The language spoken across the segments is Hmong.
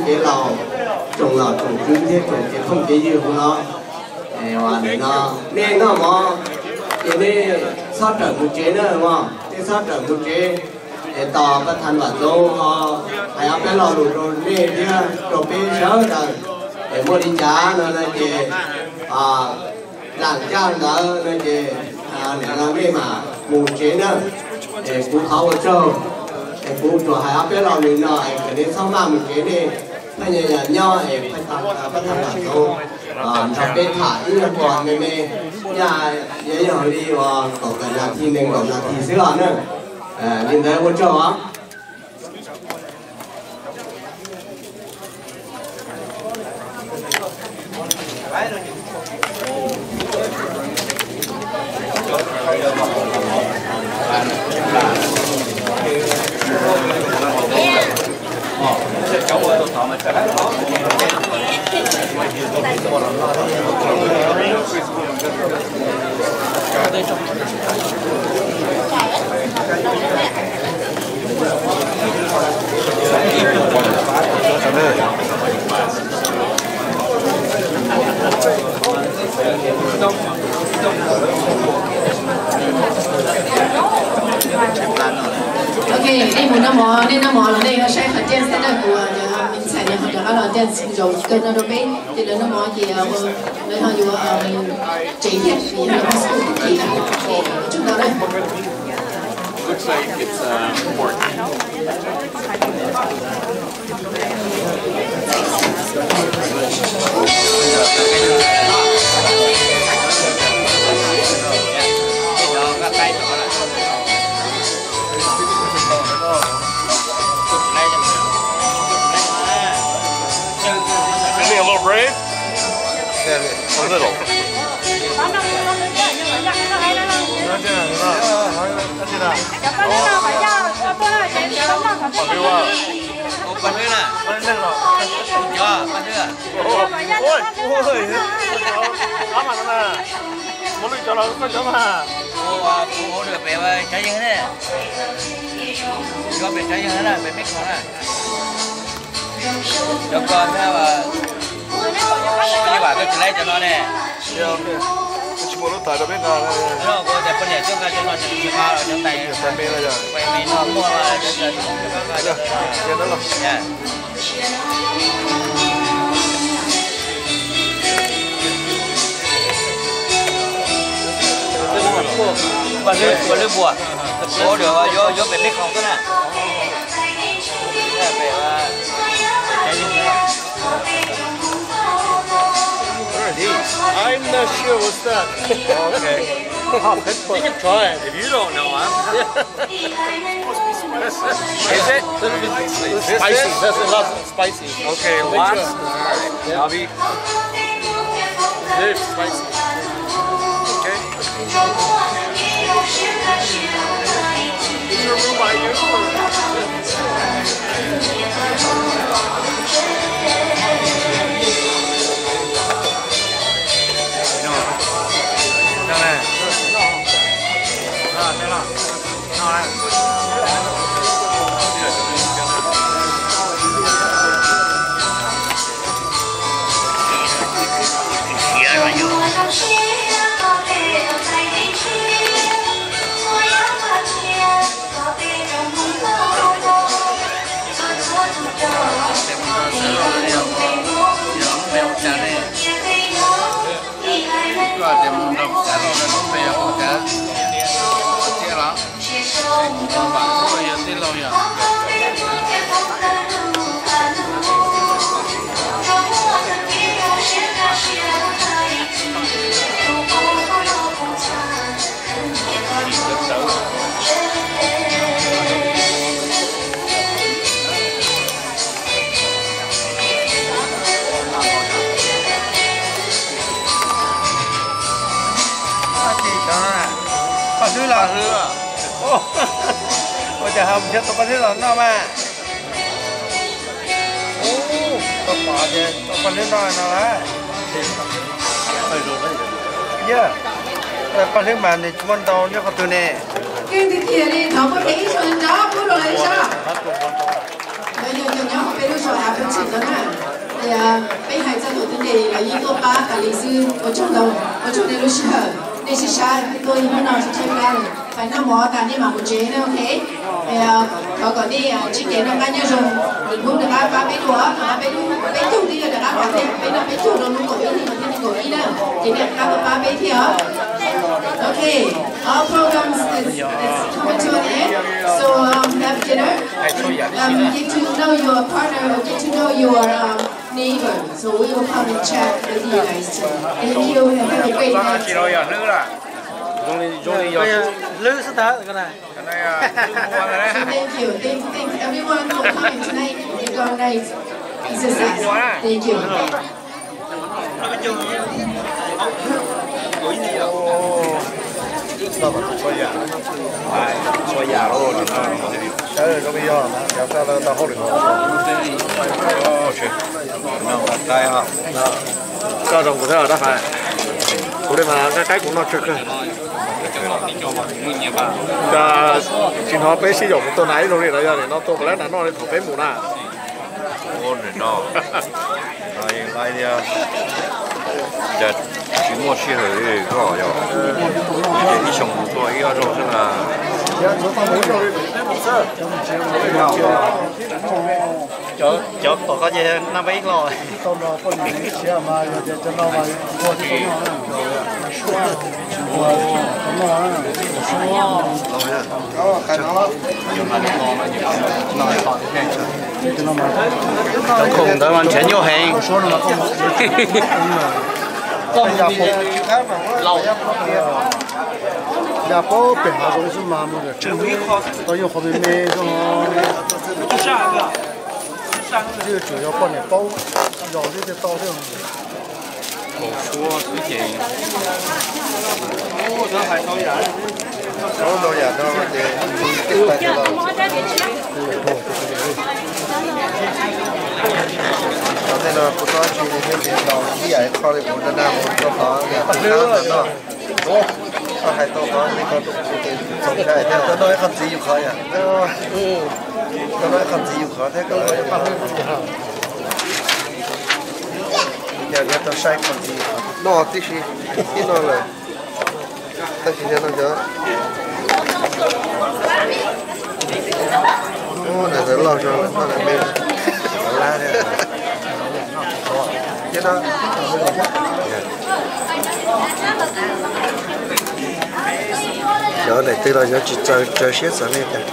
kev laus, tsoom laus tsoom tswv thiab tsoom kev phooj kev ywg hauv no. Nim no nej noj mov ces nej txhob rawm mus tsev na mog, nej txhob rawm mus tsev. Es tos pab tham vam txoov ho hais ob peb lo lus rau nej thiab rau peb sawv daws. Es muaj li cas no no ces lam caj ntawd no ces nim no nej mam mus tsev na. Es kuv thov ua tsaug, es kuv tsuas hais ob peb lo lus no es kom nej txhob maj mus tsev, nej pheej nyob nyob es pab tham vam txoov nrog peb tham ib nyuag qho me me, yog yog li uas kaum tawm nas this nees nkaum nas this xwb os na. Li ntawd ua tsaug os. Ok, nej mus noj mov, nej noj mov los nej yuav saib qhov tiaj xwb na, kuv me ntxhais nws ho rov qab los tiaj zaum kawg no rau peb, ces lawv noj mov ces lawv ho yuav tsev thiab, vim yog lawv high school ces tsaug ntau na. Looks like it's uh, pork. Feeling a little brave? A little. Ua pem tsav yeeg na, ua pem tsav yeeg na, pem meb khoom na. Cov ko thiab, ua li vam koj tsis laib cov no ne. Tsis muaj lub tawm rau peb nqa. Kuv tias poj niam coj nqa cov no, cov no cov tais, tais me no yog, tais me no muaj. Ua lwb, ua lwb npua, ua yuav pem meb khoom xwb na. What are these? I'm not sure what's that. Oh, okay. You can try it if you don't know, huh? Is it? This is spicy. This is not spicy. Okay, lots. All right. I'll be very spicy. Okay. Koj tias mus nrog kuv cav lauj, lub npe hu cav tiag los? Vam Kub yog tij laug yog? Paj hlwb los? Ua cas ho mus nrhiav tau paj hlwb los noj mas? Ub, tau pom tias tau paj hlwb noj no lawm. Yog, paj hlwb mas nws tsis muaj ntau nyob qhov twg ne. Keej tiag tiag li, thov pub ib suab nrov pub rau lawv ib sab. Cov yog cov nyob hauv peb lub zos Appleton no na. Peb hais txog tus twv ntes los yeej tuaj pab tas li xwb. Ua tsaug ntau, ua tsaug nej lub sij hawm, nej sib sab tuaj ib hnub no sib tshaib plab lawm. Fais noj mov tas nej mam mus tsev na, ok? Thov kom nej ntsib kev noj qab nyob zoo, lwm hnub rov qab pab peb dua, rov qab peb lub, peb caug twb yuav rov qab los thiab, peb noj peb caug rau lub kaum ib, nej thiab kaum ib na, ces nej rov qab tuaj pab peb thiab os. Okay, all programs is, is coming to an end, so um, have dinner. Um, get to know your partner or get to know your um, neighbor. So we will come and chat with you guys too. Thank you and have a great night. Thank you. Thank, thank everyone for coming tonight. It's a nice exercise. Thank you. Koj zoo kuv thiab dab hais. Kuv li mas qaib qaib kuv noj tsawg kawg. Cas tsis hnov peb sib yaum mus tua nas ib zaug li los yog nim no tua puas laib nas noj li thaum peb mus na? Cas tsis muaj sij hawm li koj yog, ces ib xyoo mus tua ib ob zaug xwb na. Cov, cov tom koj ces naj npab ib hlo. Cov khoom ntawd mas nrhiav nyuaj heev. Ya pab pem hav zoov xwb mas mus tau yog qhov me me xwb. Twb yuav tsum yog poj niam paub zos thiab thiaj tau thiab. Kaum suab xwb ces. Paub ntau yam no ces tus twg tais los. Tej no kuv txhob tsis li thiab, tsis tau ib yam qho li kuv dab dab mus tau qhov yam tau qhov no. Koj hais tau qhov li ko tus kuv ces txaus ntshai thiab, koj noj ib qho ntxiv yus qhov yam. Koj noj ib qho ntxiv yus qhov thiab koj. Yog tau saib qho ntxiv yus qhov. Noj tib si, tib noj lawm. Tab sis no cov ntawd loj zog lawm, noj lawm me lab thiab. Cov daim twg los yuav tsis txaws raws siab txog nej tiag.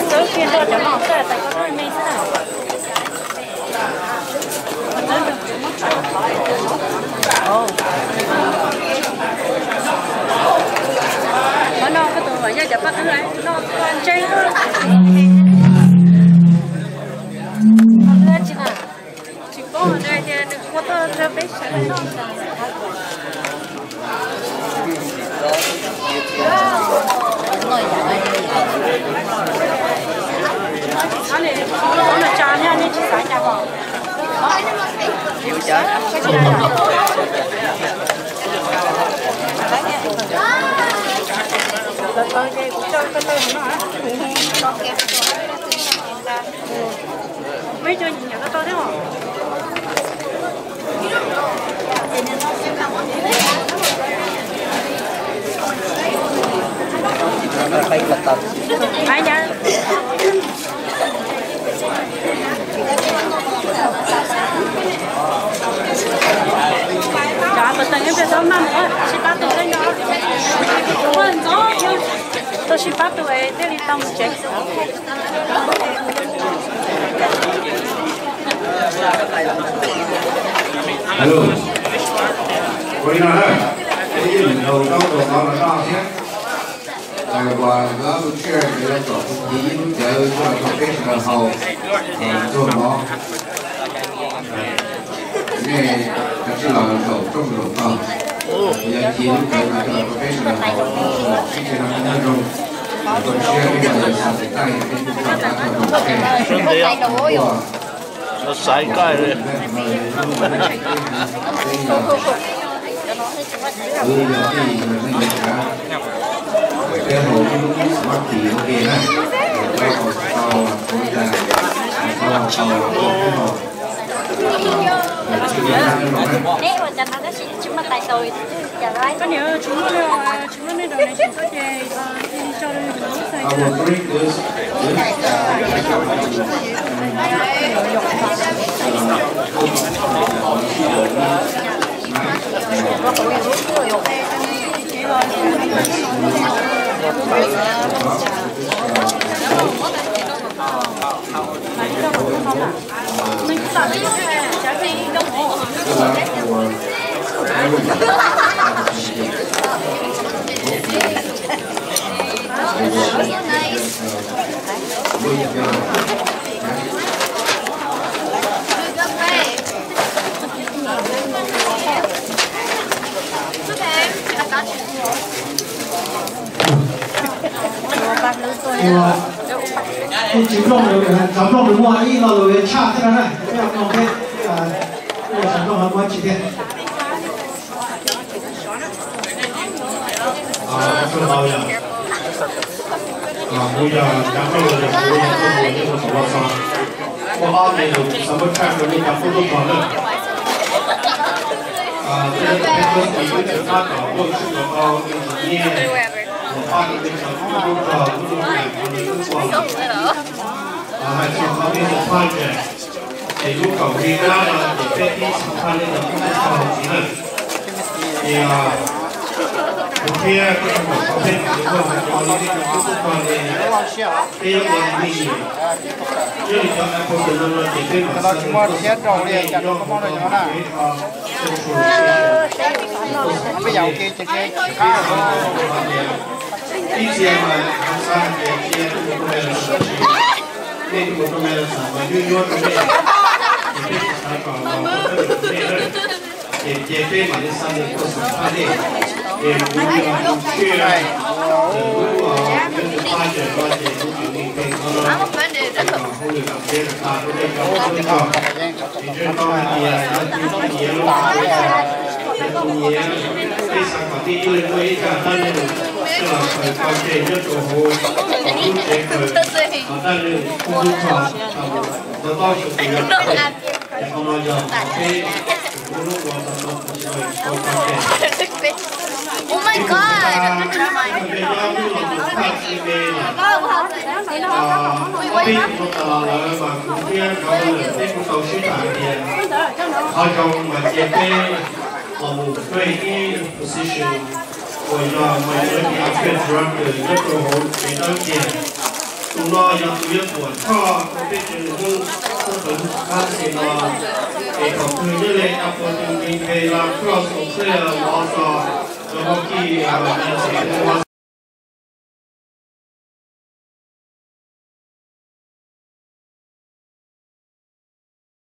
Cov nqeeg sawv daws pheej qab noj. Qhov no koj tus yog cov paj kub no, no ntseeg. Tsis paub tias nws ua tau rau peb sawv daws noj. Ces kuv coj koj tau no. Muaj ib co nyiam nyiam koj tau thiab os. Ai ya. Cov pos teem peb tau maj mus sib pab tus thiab nco. Tau sib pab tus es thiaj li tau mus tsev. Hello. Ua li no na, peb yeej mus nrog rau qhov no noj thiab. Uas lawv tus chair nkawd yuav kom tus tiv ib lub cawv tuaj rau peb sawv daws haus, es tuaj mov. Nej kav tsij los zaum rooj zaum tog, yog tiv lub cawv no tuaj rau peb sawv daws haus, peb tsis noj nyob zoo, rau siab peb yog yog xav tiv taij peb kuj tso kab tau rau peb. Xaiv koj. Koj niam, tsis muaj li, tsis muaj nej daus ne, tsis muaj ces li tso li. Kuv tsis mloog, cov mloog nws muaj ib lo lus tshaj thiab na, peb mloog thiab, peb tsis mloog muaj tsis thiab. Kuv yog cov mloog, kuv yog tus muaj ib lus xov, muaj ob tus xov muaj tshaj rau nej cov pub lub kos na. Tej peb tub txiv twb tseem tab tom muaj tsis tau tau nyiaj, mus pab rau nej cov pub lub kos lub lub nyiam rau nej twb ua lawm. Hais txog qhov business project, ces lub kaum hli kab no ces peb pib xav thaj nej cov pub lub kos txiv lawm. Ces kuv thiab koj tau kom peb txiv muaj hais txog li nej cov pub lub kos li, peb yuav ua li nej nyiam. Thiab li cov application no no ces peb mam xav tus koj xav thaj nej nyob hauv no peb kho social media, tus koj xav thaj nej. Ib txhia mas kuv xav hais tias cia tus mus rau Amazon, nej tus mus rau Amazon mas nyuaj nyuaj rau nej, ces peb tsis xav kom los ua peb tus nej na. Ces cia peb mam li xav tus koj xav thaj nej. Ces kuv yog tus chair ntawm lub business project no ces kuv tus ntawm no no, hauj lwm los tiav tas rau nej cov pub lub kos. Vim ntshe tau hais tias yog tus nyiam lub kos, yog tus nyiam, peb xav kom nej ib leeg muaj ib zaj dab neeg coj los khaws tso tseg nyob rau hauv lub tsev khaws dab neeg pub lub kos tau ntau ntau tsawg tus yog ces qhov no yog qhov peb tus pub lub ua tau tau tus tsis tau tso tseg. Peb tus ua tas los lawm mas kuv thiab cov ua lawm peb kuj tau sib tham hais tias qhov zoo mas cia peb los mus play ib position uas yog minority affairs director nyob rau hauv tsev dawb tiag. Tus no yog tus yuav tuam choj rau peb tsev neeg Hmoob sab tawm lub sab xis no, es thaum twg nyob li opportunity la cross ua qhia los txog cov Hmoob kij